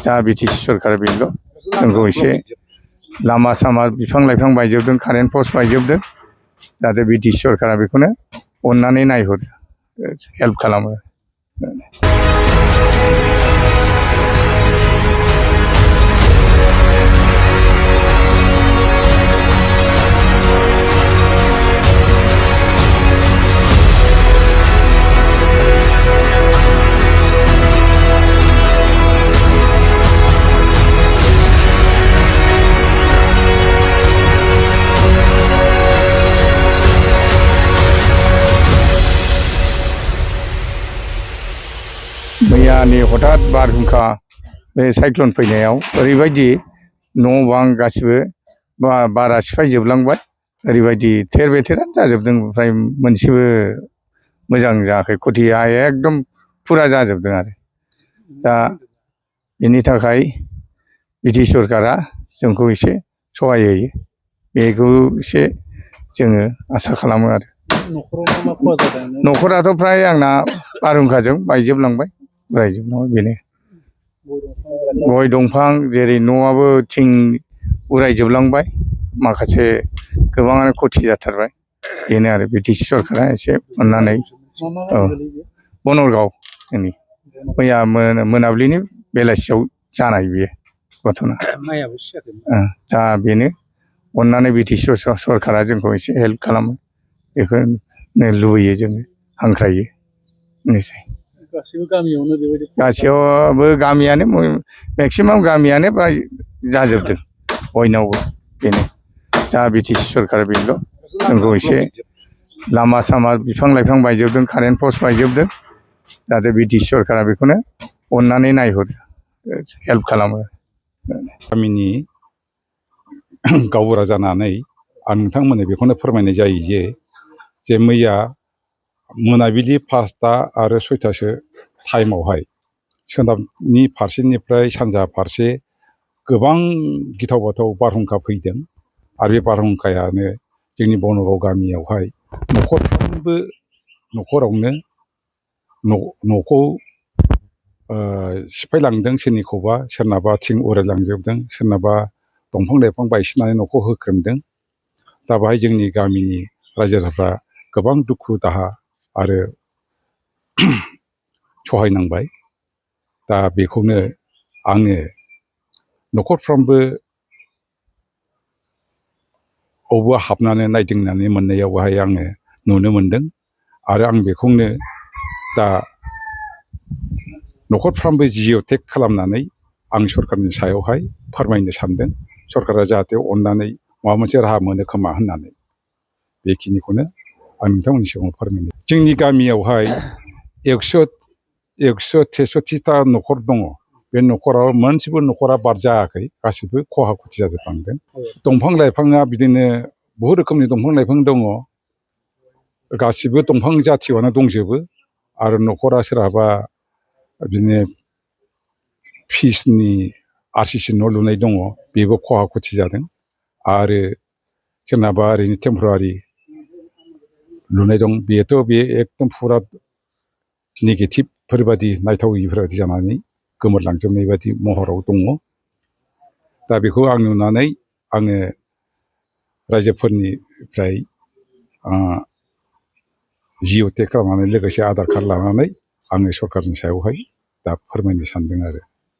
दा बिटिसि सरकारा बेल' जोंखौ एसे लामा सामा बिफां लाइफां बायजोबदों, कारेन्ट पस्ट बायजोबदों। जाहाथे बिटिसि सरकारा बेखौनो अननानै नायहरो, हेल्प खालामो। मैयानि हठात बारहुंखा बे साइक्लन फैनायाव ओरैबायदि न' बां गासिबो बारा सिफायजोबलांबाय, ओरैबायदि थेर बेथेरानो जाजोबदों। ओमफ्राय मोनसेबो मोजां जायाखै, खथिया एकदम फुरा जाजोबदों आरो। दा बेनि थाखाय बिटिसि सरकारा जोंखौ एसे सहाय होयो, बेखौ एसे जोङो आसा खालामो आरो। न'खराथ' फ्राय आंना बारहुंखाजों बायजोबलांबाय, बेनो गय दंफां, जेरै न'आबो थिं उरायजोबलांबाय, माखासे गोबाङानो खथि जाथारबाय। बेनो आरो बिटिसि सरकारा एसे अननानै। औ, बनरगाव जोंनि मैया मोनाबिलिनि बेलासियाव जानाय बेयो घटना। दा बेनो अननानै बिटिसि सरकारा जोंखौ एसे हेल्प खालामो, बेखौनो लुबैयो जोङो, हांख्रायो। बेनोसै। गासैयावबो गामियानो मेक्सिमाम गामियानो फ्राय जाजोबदों बयनावबो। बेनो जा बिटिसि सरकारा बेल' जोंखौ एसे लामा सामा बिफां लाइफां बायजोबदों, कारेन्ट पस्ट बायजोबदों। जाहाथे बिटिसि सरकारा बेखौनो अननानै नायहरो, हेल्प खालामो। गामिनि गावबुरा जानानै आं नोंथांमोननो बेखौनो फोरमायनाय जायो जे मैया मोनाबिलि 5टा आरो 6टासो टाइमावहाय सोनाबनि फारसेनिफ्राय सानजा फारसे गोबां गिथाव बाथाव बारहुंखा फैदों। आरो बे बारहुंखायानो जोंनि बनरगाव गामियावहाय न'खरफ्रोमबो न'खरावनो न'खौ सिफायलांदों। सोरनिखौबा सोरनाबा थिं उरायलांजोबदों, सोरनाबा दंफां लाइफां बायसिनानै न'खौ होख्रेमदों। दा बाहाय जोंनि गामिनि रायजो राजाफ्रा गोबां दुखु दाहा आरो सहायनांबाय। दा बेखौनो आङो न'खरफ्रोमबो बबेयावबा हाबनानै नायदिंनानै मोननायावहाय आङो नुनो मोनदों। आरो आं बेखौनो दा न'खरफ्रामबो जिअ टेग खालामनानै आं सरकारनि सायावहाय फोरमायनो सानदों। सरकारा जाहाथे अननानै माबा मोनसे राहा मोनो खोमा होननानै, बेखिनिखौनो आं नोंथांमोननि सिगाङाव फोरमायनो। जोंनि गामियावहाय 163टा न'खर दङ। बे न'खराव मोनसेबो न'खरा बाद जायाखै, गासिबो खहा खथि जाजोबलांदों। दंफां लाइफाङा बिदिनो बहुद रोखोमनि दंफां लाइफां दङ, गासिबो दंफां जाथियावनो दंजोबो। आरो न'खरा सोरहाबा बिदिनो फिसनि RCC न' लुनाय दङ, बेबो खहा खथि जादों। आरो सोरनाबा ओरैनो टेम्परारि लुनाय दं, बेथ' बे एकदम फुरा नेगेटिभफोरबादि नायथावैफोरबादि जानानै गोमोरलांजोबनाय बादि महराव दङ। दा बेखौ आं नुनानै आङो रायजोफोरनिफ्राय जिअ टेग खालामनानै लोगोसे आधार कार्ड लानानै आङो सरकारनि सायावहाय दा फोरमायनो सानदों आरो।